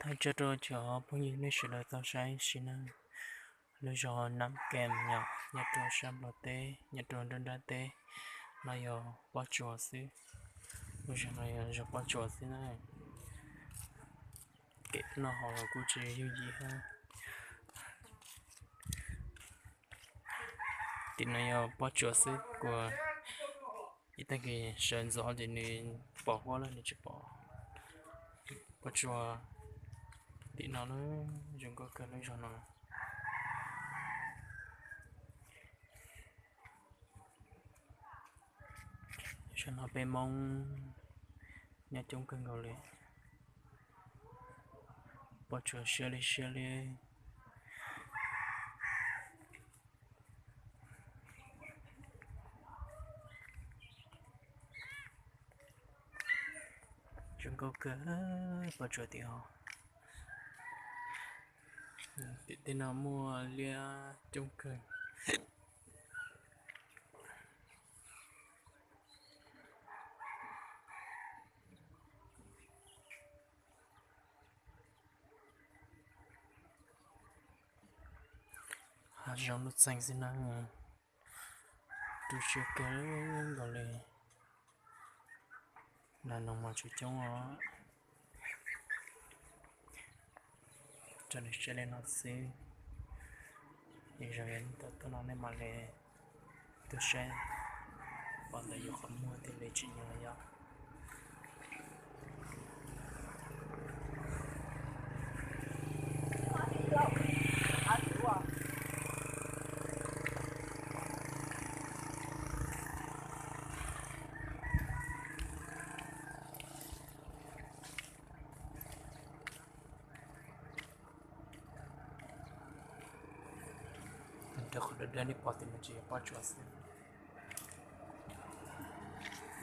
Tsaug rau cov phooj ywg nej sawv daws tau saib ib si na. Lub zos Nam Kem nyob rau sab Nplog teb, nyob rau nruab nrab teb. No yog pob tsuas xwb. Lub zos no yog zos pob tsuas xwb na. Kev noj haus los kuj tsis yooj yim hab. Tim no yog pob tsuas xwb, kuas ib tag kis sawv ntxov ces nws pom huab lawm nws tsis pom pob tsuas tim no na. Zoo nkauj kawg lub zos no. Zos no peb Hmoob nyob coob kawg nkaus li. Pob tsuas siab li siab li. Zoo nkauj kawg pob tsuas tim no. Tim tej no muaj liab coob kawg. Hav zoov lub txeeg xwb na. Tu siab kawg nkaus li. Nas noog mas tsis coob os. Rau nws siab li no xwb. Yog yog nej tau tuaj no nej mam li tuaj saib, pom ntawm yus qhov muag thiaj li tsim nyog yog. Rau qhov dawb dawb nej pom tim no tsis yog pob tsuas xwb.